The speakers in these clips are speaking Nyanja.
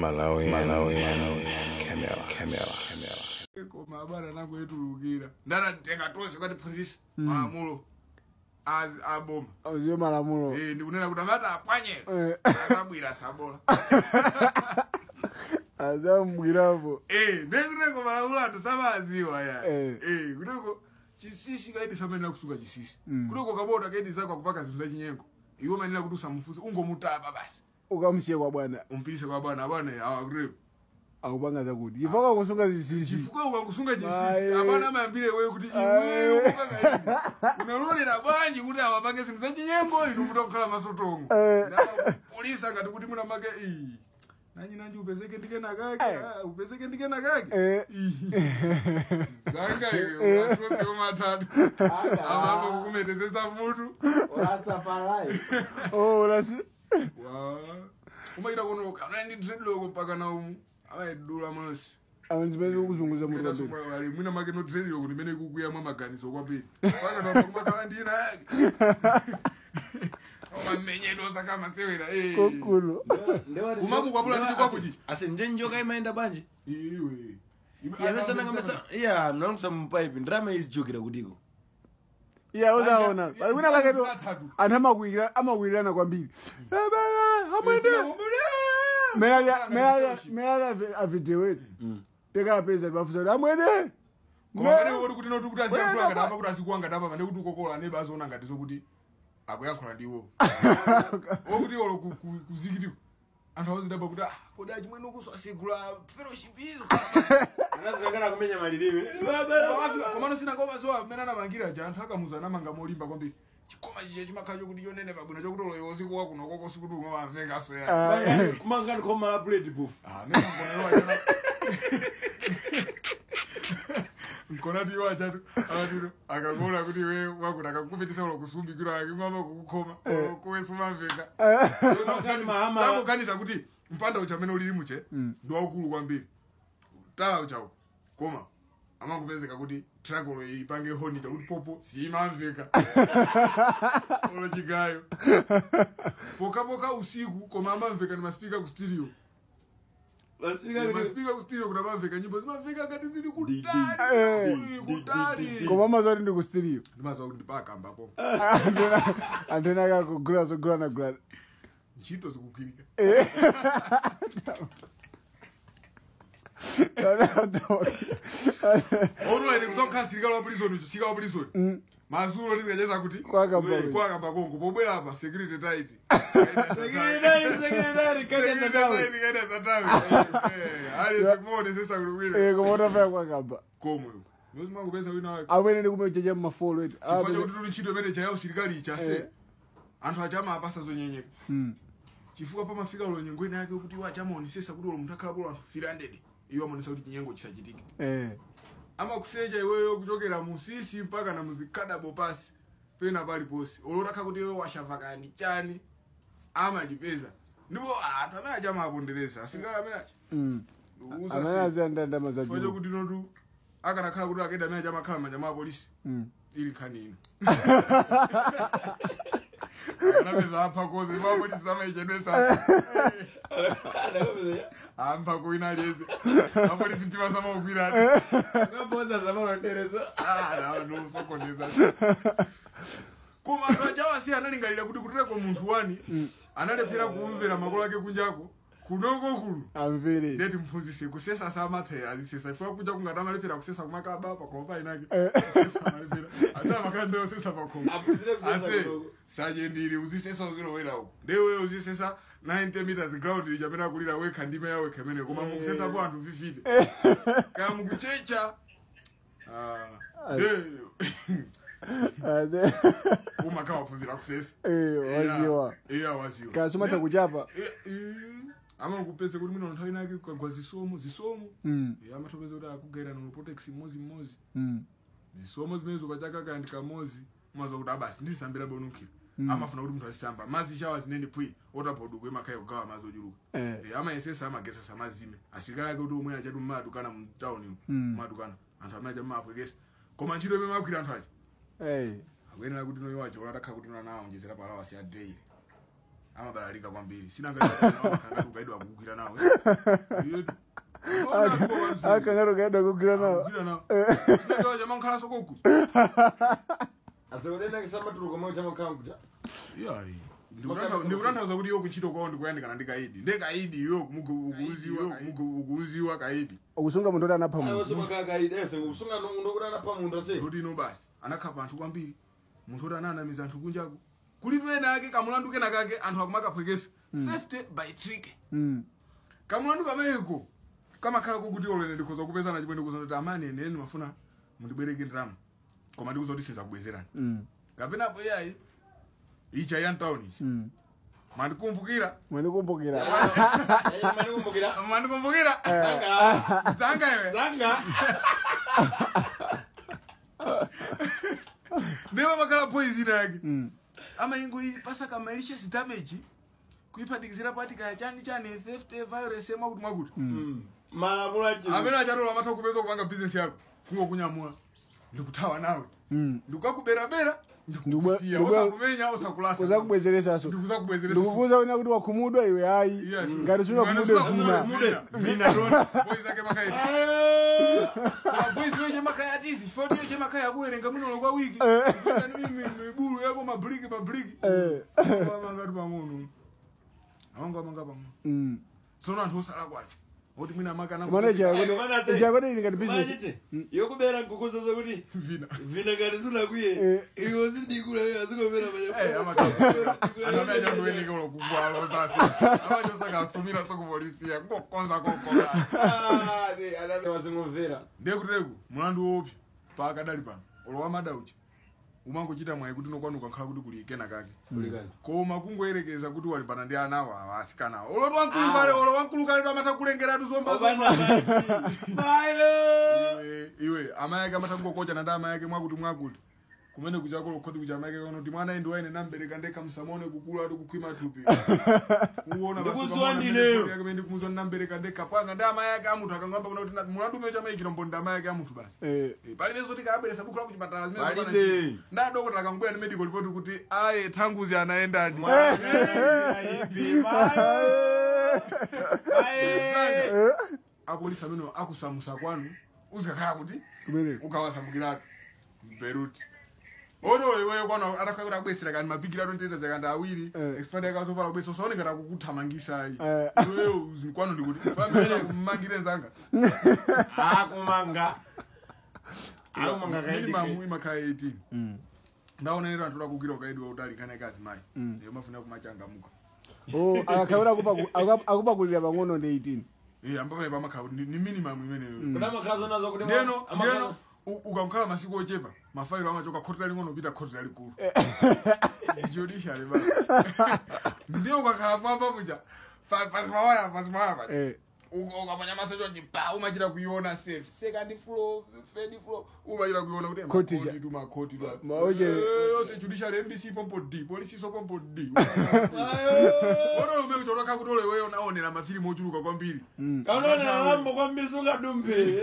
Malawi, Malawi, Camera, Camera, Camera. Koma abana nangoyitulukira ndanatenga tonse kwatiphunzisa malamulo aboma. Uziwe malamulo. Ndikunena kuti angati apwanye akabwira sabola. Azamubwirapo. Ndekuteko malamulo anthu samaziwa ya. Kuteko chisisi kaidi samayenera kusunga chisisi. Kuteko kabota kaidi zako akupaka zinthu zachinyengo, iwe umayenera kuti usamufunse, ungomutapa basi. Ukamusiye kwa bwana. Umpilise kwa bwana, abwana awa kuteko akupanga zakuti chifukwa kusunga chisisi. Chifukwa ukakusunga chisisi Aye. abana amayambire iweyo kuti Aye. iweyo kupanga ivi unalolera bwanji kuti awapange zinthu zachinyengo inu mutakukhala masotongo. Polisi angati kuti munamake iyi nanyi nanji upezeke ndikena kake, upezeke ndikena kake. Zanga iwe unasose matatu amambo kukumetezesa mutu. Rastafari. Oh, urasi. Wa umaita kunoka unaendi dreadlock mpaka na umu amaidula monse. Awenzimene kuzunguza mutu kwambiri. Ali mwina make no dreadlock ndimene kukuya mwa maganizo kwambiri paka twakumakhala ndina yake omamenyedwa sakamasewera. Kokulu. Kumakukwapula ndi chikwapu chichi. Asi nje njoka imaenda bwanji. Iwe. Iya, mnalusa mupaipi ndrama izijokera kutiko. Iya, uzaona. Anja- Kuna lake Atatu. anthu amakwirana kwambiri. Amwende. Mera avidewe. Tekapeza bafuza kuti amwene. Koma pamene kuti kuti noti kuti aziyankhula ngati apa kuti azikuwa ngati apa pamene kuti ukokola neba aziona ngati zokuti akuyankhula ndiwo wokuti olo kuzikitiko anthu awazidaba kuti kodi achimwene ukuso asigula fellowship izo. Anazikangana kumenya malilime. Komano sina ngoma zowa amene anamangira ja anthu akamuza anamanga molimba kwambiri. Chikoma chiche chimakhala chokuti chonene pabwino chokuti olo uzikuwa kuno koko sikuti umamvengaso ya. Kumanga ndikhoma la bullet proof. Amene angonerowa chana nkonati iwo achatu amatiro akakuona kuti iwe wakuti akakupitisa ulo kusumbikira ake mama kukukhoma kuwesumamveka. Tangoganiza kuti mpanda ucha amene ulili muche ndi waukulu kwambiri tala uchawo, koma amakupezeka kuti trakolo ipange honi chakuti popo siimamveka olo chigayo pokapoka usiku, koma amamveka ndi masipika ku studio. Masipika ku studio kuti amamveka nyimbo zimamveka ngati zili kutali kutali. Koma mazoti ndi ku studio. Ndimaziwa kuti ndipakamba po. Anthu ena akakugula zogula na gula. Ntchito zikugwirika. Otula ine kuzonkha silikali wa prison ucho sika wa prison masulo ndizikacheza kuti Kwakamba. Kwakamba kongo pobwera apa security tight. Security, Security tight kaida zatawi ali sikumone sesa kulubwira. Koma utafaya kwakamba. Komwe nozimangopeza wina wake. Amwene ndi kumechecha mmafolo eti. Chifukwa chakuti tuli ntchito imene chayawo usilikali ichase anthu achama apasa zonyenyeka chifukwa pamafika ulo nyengo ina yake kuti iwo achamaonesesa kuti ulo munthu akhala polo anthu 300 iwo amaonesa kuti chinyengo chisachitike. Amakusecha iweyo kuchokera musisi mpaka na muzikadabo pasi pena paliponse olo utakha kuti iwe washamva kandi chani amachipeza ndipo anthu amene acha amapondereza asilikali amene acha. Ndikuwuza Amene aziyandandama chifukwa zachulu. chokuti notu akanakhala kuti akeda amene acha amakhala manja mwa apolisi ili nkhani ino akanapeza apha koze mwa apolisi samaichedwesa ampha kuina aliyese apolisi mtima samaugwirani. Akapoza zamalotereza. No sokoneza koma anthu achawo asi analingalira kuti kutereko munthu wani analephera kumvera makolo ake kunjako kunoko kuno Amvere. ndeti mphunzise kusesa samathera azisesa ifika kunja kungati amalephera kusesa kumakaba pakoma painake kusesa amalephera asi amakhala osesa pakoma. Aphunzire kusesa Ase kunoko. sajendili uzisesa uzilowera uko ndewe uzisesa 90 meters ground lichamene akulira wekha ndime ya wekha imene koma mukusesapo anthu 50 kaya mukuchecha. Umakhala waphunzira kusesa. Waziwa. Iya, waziwa. Kaya sumatha kuchapa. Amakupeza kuti mwina nthawi inake kukagwa zisomo zisomo. Amatopeza kuti akugayira noprotex mmodzi mmodzi zisomo zimenezo pachaka kandi kamozi umaza kuti abasi ndisambira bonukira amafuna kuti munthu azisamba mazi shawa zinene pwi otapodukwe imakhaya kugawa mazi ochuluka. Amayesesa amagesa samazime asilikali ake kuti omwe achatu mmadukana mtawuni mmadukana anthu amene acha mmapwekesa koma ntchito imene makwira anthu aja akuyenera kuti noyo acho atakhala kuti nanaonjezera palawa asi a daily. Amabalalika kwambiri. Sinanga ukaidwa kugwira nawe. Akangaro kaida kugwira nawe. Kugwira nawe. Sinanga jamaa soko. Asekodena kisamatuluka mwe chama kangu. Yayi. Ndikutanthauza kuti iwo kuntchito kwawo ndikuyandikana ndi kaidi. Nde kaidi iwo ukuuziwa kaidi. Ukusunga munthu oti anapha munthu. Usunga kaidi ese usunga ndokuti anapha munthu ase. Kuti ino basi anakhapa anthu kwambiri. Munthu oti ananamiza anthu kunjaku. Kulitu ena ake kamulandu kena kake anthu akumakapwekesa. 50 by trick. Kamulandu kameko kamakhala kokuti olene ndikhoza kupezana chimwe ndikuza kuti amani ene mafuna mundibwereke ndalama. Koma ndikuza kuti sizakubwezerani. Kapena apo yayi. Icha ya town ichi. Mandikumbukira. Mandikumbukira. Mandikumbukira. Mandikumbukira. Zanga. Zanga iwe. Zanga. Ndema makala poison yake. Ama ingo ipasa kama malicious damage. Kuipatikizira pati kaya chani chani theft virus ema kuti mwakuti. Malabula chi. Amene achatola amatha kupeza kupanga business yako. Kungokunyamula. Ndikuthawa nawe. Ndikukubera bera. Ndikusiya usakumenya usakulasa. Uzakubwezeresa so. Ndikuzakubwezeresa. Ndikukuza wena kuti wakhumudwa iwe ayi. Ngati suna kumudwe vina. Vina rona. Boys ake makaya. Kwa boys weje makaya atizi. Fodi weje makaya kuwerenga muno kwa wiki. Ndani mimi mibulu yako mabriki mabriki. Kwa mangati pang'ono. Awanga manga pang'ono. Tsono anthu osala kwacha. Oti mwina makana. Manager yakode ili ngati business. Yokubera nkukuza zokuti vina. Vina ngati suna kuye. Iwo sindikula azikobera manya. Amakaja ndoeneke ulo kugwalo zasi. Amachosaka asumira soko polisi ya kukonza kokola. Ah, de ana wazingomvera. Ndekuteku mulandu wopi pakadali pano. Olowa madauchi. Umangochita mwayi kuti nokwanuka nkhala kuti kuli kena kake. Kulikani. Koma kungoyerekeza kuti walimbana ndi anawa asikana. Olotu wankulu kale, olo wankulu kale amatha kulengeratu zomba zomba. Bayo. Iwe amayi ake amatha kungokochana ndi amayi ake mwakuti mwakuti. Kumene kuchakolo khoti kucha amayi ake kuti mwana ndi waine nambereka ndekha msamone kukula ati kukhwima thupi. Uona basi Ndikuziwa ndineyo. Yake mende kumuzwa nambereka ndekha panga ndi amayi ake amuthu akangamba kuna kuti mulandu umene chamayikira mbondi amayi ake amuthu basi. Palibe zoti kaabweresa buku la kuchipatala zimene zopanda Palibe. ntchito. Ndadokotela akangobwera ndi medical report kuti aye thanguzi anaendani. Apolisi amene akusamusa kwanu uzikakhala kuti Kumeneko. ukawasamukiratu Beirut. Oto iweyo kwanu atakhala kuti abwesera kani mapikira 28 kandi awiri expand yakazovala kubwesa usaoneka takukuthamangisa ayi. Iweyo kwanu ndikuti family kumangire nzanga. Akumanga. Akumanga kaidi. Minimum imakhala 18. Ndaonera anthu akugwira ukaidi wautali kana ikazi mayi. Ndiyo mafuna kumachangamuka. Oh, akakhaura akupakulira pang'ono ndi 18. Ambapo pamakhala kuti ni minimum imeneyo. Kuna makhazo nazo kuti Ndeno ndeno ukakhala masiku ochepa mafailo amachoka khoti laling'ono kupita khoti lalikulu. Judiciary ba. Ndiyo ukakhala pamba kuja. Pasimawaya pasimawaya pa. Ukapanya masocho njipa umachita kuiona safe. Second floor, third floor umachita kuiona kuti Khoti makhoti tu makhoti tu. Maoje. Yonse judiciary MBC pompo D, polisi so pompo D. Ono lumbe kuchoroka kuti ole wewe unaonera mafilimu ochuluka kwambiri. Kaona lambo kwambiri sungadumbe.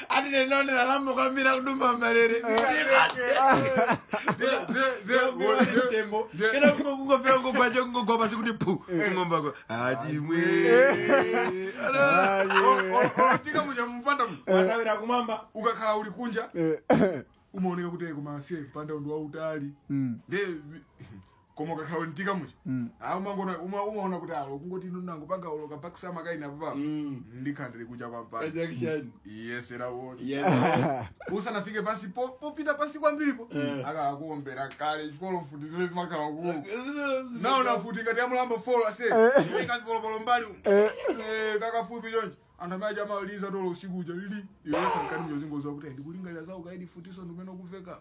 Ati nilonera lambo kwambiri akudumba malere. Kena kungofera ngogwaje ngogwa pasi kuti pu kungomba ko achimwe. Tika muja mpanda Watawira kumamba ukakhala uli kunja umaoneka kuti kumasiye mpanda ndi wautali. Nde koma ukakhala uli ntika muja. Umangona umaona kuti alo kungoti ino nango panga ulo kapakisa makaina papa. Ndikhandire kuja kwa mpanda. Ejection. Yes era wona. Yes. Usanafike pasi popita pasi kwambiripo. Akakuombera kale chikolo mfuti zimene zimakhala kuko. Naona futi kati amulamba folo ase. Iwe kazipolopolo mbali. Kakafupi chonchi. Anthu amene amaliza tolo usiku uja lili. Iwe kankani mnyozingo kuti ndikulingalira zawo kaidi futiso ndimene ukuveka.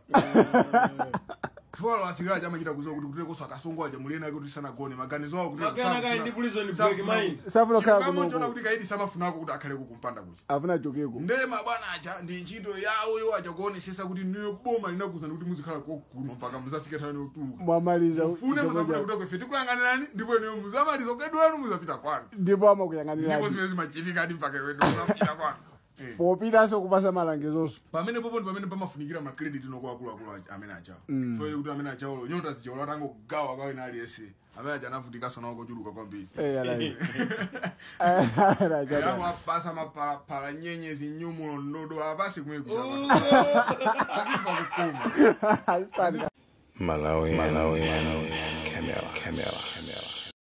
Folo asirira chamachita kuzowa kuti kutekoso akasongo aja mulena kuti sanagone maganizo awo kuti Makana kaidi ndi prison break mind. Safuna khala Chilungamo kuno. chona kuti kaidi samafunako kuti akhale kukumpanda kuja. Afuna chokeko. Nde mabwana aja ndi ntchito yawo iwo aja kuonesesa kuti niyo boma linakuzani kuti muzikhala kokuno mpaka muzafika nthawi yotuluka. Mwamaliza. Mufune musafune kuti kwefe tikuyang'anirani ndipo niyo muzamaliza ukaidi wanu muzapita kwanu. Ndipo amakuyang'anirani. Ndipo zimene zimachitika adi mpaka iwe muzapita kwanu. Popitanso kupasa malangizonso. Pamene popo ndi pamene pamafunikira ma credit no kwa akuluakulu amene achawo, so kuti amene achawo nyota zichawo atangogawa kwa ina aliyense amene aja anavutikanso nawo kochuluka kwambiri. Eh, alayi. Yapo apasa mapalapala, nyenyezi, nyumulo, ndodo, apasi kumwe kuchapa azifa kukoma. Malawi, Malawi, Malawi, Camera, Camera, Camera.